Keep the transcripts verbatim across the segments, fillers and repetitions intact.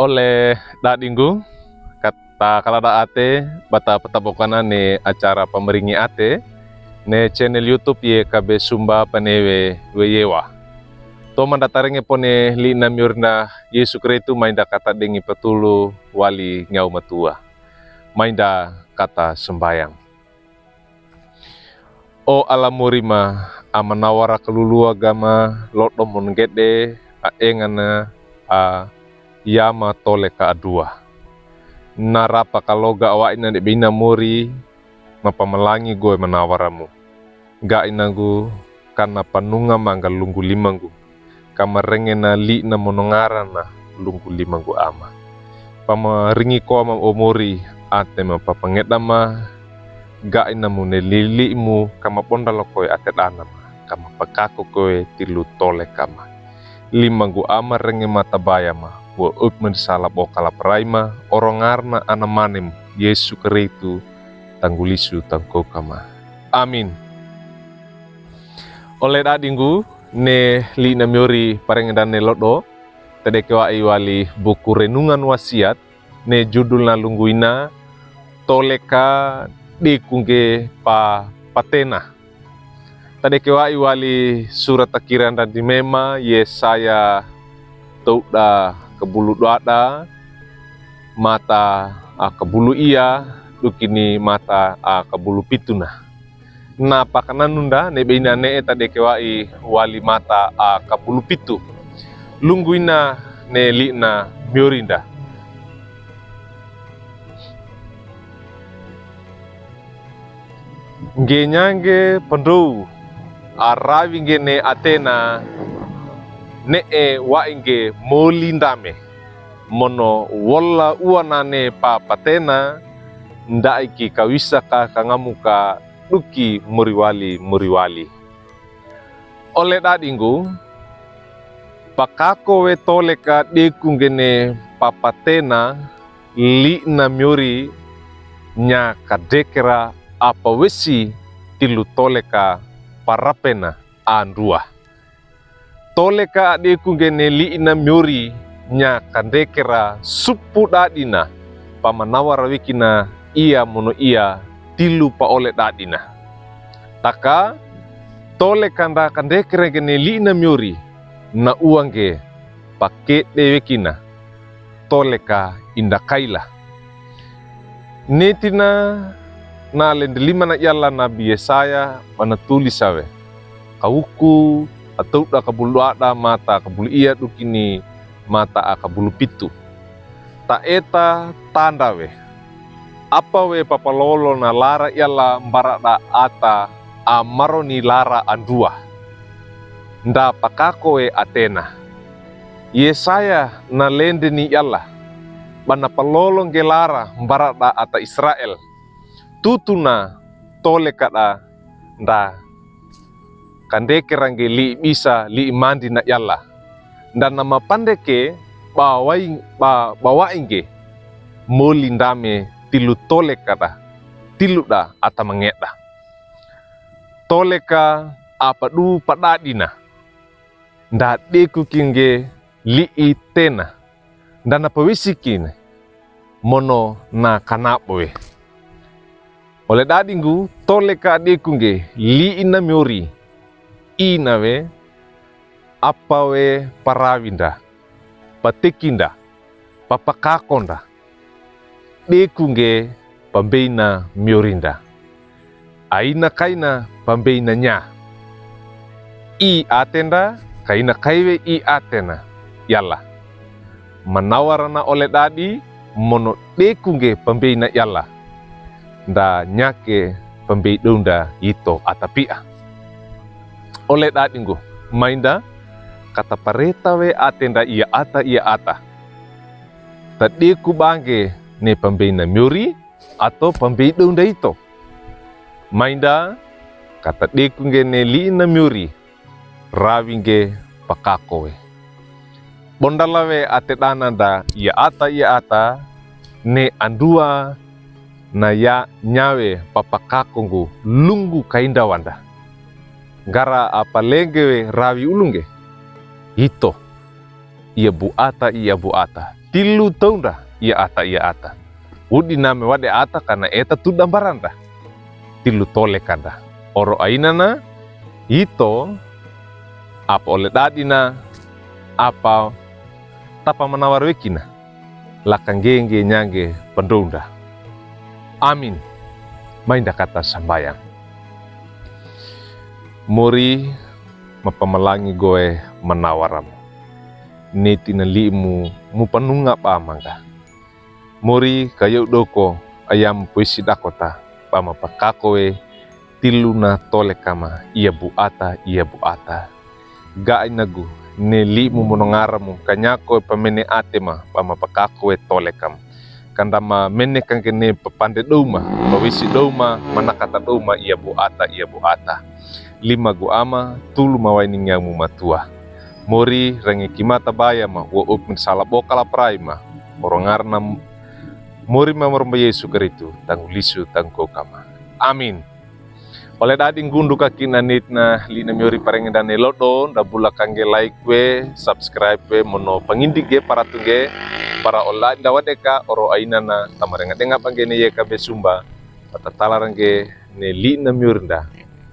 Ole dadinggu, kata kalada ate bata pataboka ne acara pamaringi ate ne channel YouTube Y K B Sumba Panewe Weyewa. To manda tarenge pone li'na miorinda Yesu Kristu, mainda kata dengi patulu wali nyaw matua. Mainda kata sambayang. O ala mori ma, a manawara kaluluwa gama lodo mon gede, a engana, a yama toleka adua. Na rapa kaloga awaina de beina mori, mapamalangi gowe manawara mu. Ga inanggu kana panunga mangga lunggu limanggu. Kamarengena li'na monongarana lunggu limanggu ama. Pamaringi kowa ma o mori ate mapapangeda ma, ga ina mune lili'mu kama bondalo kowe ate dana ma, kama pakako kowe tilu toleka ma. Limanggu ama renge mata baya ma, wa uk mendisala boka laparai ma, orongarna ana manemu, Yesu Kristu, tanggulisu tangkoka ma. Amin. Ole dadinggu, ne li'na miori parengedane lodo, tadeke wa'i wali buku Renungan Wasiat, ne judulna lunggu ina, toleka dekungge pa patena. Tadeke wa'i wali surat takiranda dimema, Yesaya towda kabulu dwada, mata a kabulu ia, dukini mata a kabulu pituna. Na pakananunda ne beina ne'e tadeke wa'i wali mata a kabulu pitu. Lunggu ina ne li'na miorinda. Nge nyangge pandow, a rawinge ne atena ne'e wa'inge moli ndame. Mono wola uwanane pa patena, ndaiki kawisaka kangamuka duki moriwali moriwali. Ole dadinggu, pakako we toleka dekungge ne pa patena li'na miori nya kadekera a pawesi tilu toleka parapena andua. Toleka a dekungge ne li'na miori nya kandekera supu dadina, pamanawara wekina ia mono ia tilu pa ole dadina. Taka, toleka nda kandekera ge ne li'na miori, na uwange pakede wekina toleka inda kaila. Netina na lendelimana iala nabi Yesaya mana tulisa we. Kawuku a towda kabulu dwada mata kabulu ia dukini mata a kabulu pitu. Taeta tanda we. Apa we papalolo na lara iala mbarada ata a maroni lara andua. Nda pakako we atena. Yesaya na lendeni iala, bana palolo nge lara mbarada ata Israel. Tutuna toleka da nda kandekera nge li'i bisa li'i mandi na iala. Nda na mapandeke ba wai, ba, ba wa'inge moli ndame tilu toleka da, tilu da ata mangeda. Toleka a padu pa dadina. Nda deku kinge li'i tena. Nda na pawesi kine. Mono na kanabo we. Ole dadinggu, toleka a deku nge li'na miori. Ina we, apa we parawinda, patekinda, papakakonda. Deku nge pambeina miorinda. Aina kaina pambeina nya. I atenda, kaina kaiwe i atena. Iala. Manawara na ole dadi, mono deku nge pambeina iala. Nda nyake pambei dounda ito ata pia. Ole dadinggu, mainda, kata pareta we atenda ia ata ia ata. Tadeku ba nge ne pambeina miori, ato pambei dounda ito. Mainda, kata deku nge ne li'na miori, rawinge pakako we. Bondala we ate dana nda ia ata ia ata, ne andua na ya nyawe papakako ngu lunggu kainda wanda. Ngara a palenge we rawi ulunge. Ito. Ia bu ata, ia bu ata. tilu toundra, iye ata, iye ata. Udina me wade ata kana eta tuda mbarandra. Tilu tole kandra. Oro ainana, ito, apa ole dadina, apa tapa manawar wekina. Laka ngenge nyange pandoundra. Amin. Mai ndra kata sambayang. Mori mapamalangi gowe manawaramu. Neti na limu mupanunga ba mangga. Mori kayo doko ayam puisi dakota ba mapakako we tilu na tole kama iya bu ata, iya bu ata. Ga inagu ne limu monongaramu kanyako pamene ate ma ba mapakako we tole kama. Kandama mene kangge ne papande douma, pawisi douma, manakata douma iya bu ata, iya bu ata. Lima gu ama, tulu mawaini ngiamu matua. Mori rangi kimata baya ma, wa upin sala boka la prai ma. Orongarna mori ma maromba Yesu Keristu, tanggu lisu tanggu kama. Amin. Ole dadi nggundu kakina nit na li na miori parenge dane lodo, nda bula kangge like we, subscribe we, mono pangindi ge para tungge, para ole dadi ndawadeka, oro ainana, tamarenga denga bangge ne yeka be sumba, patatala rangge ne li na miori nda,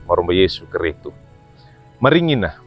maromba Yesu Keristu. Maringina.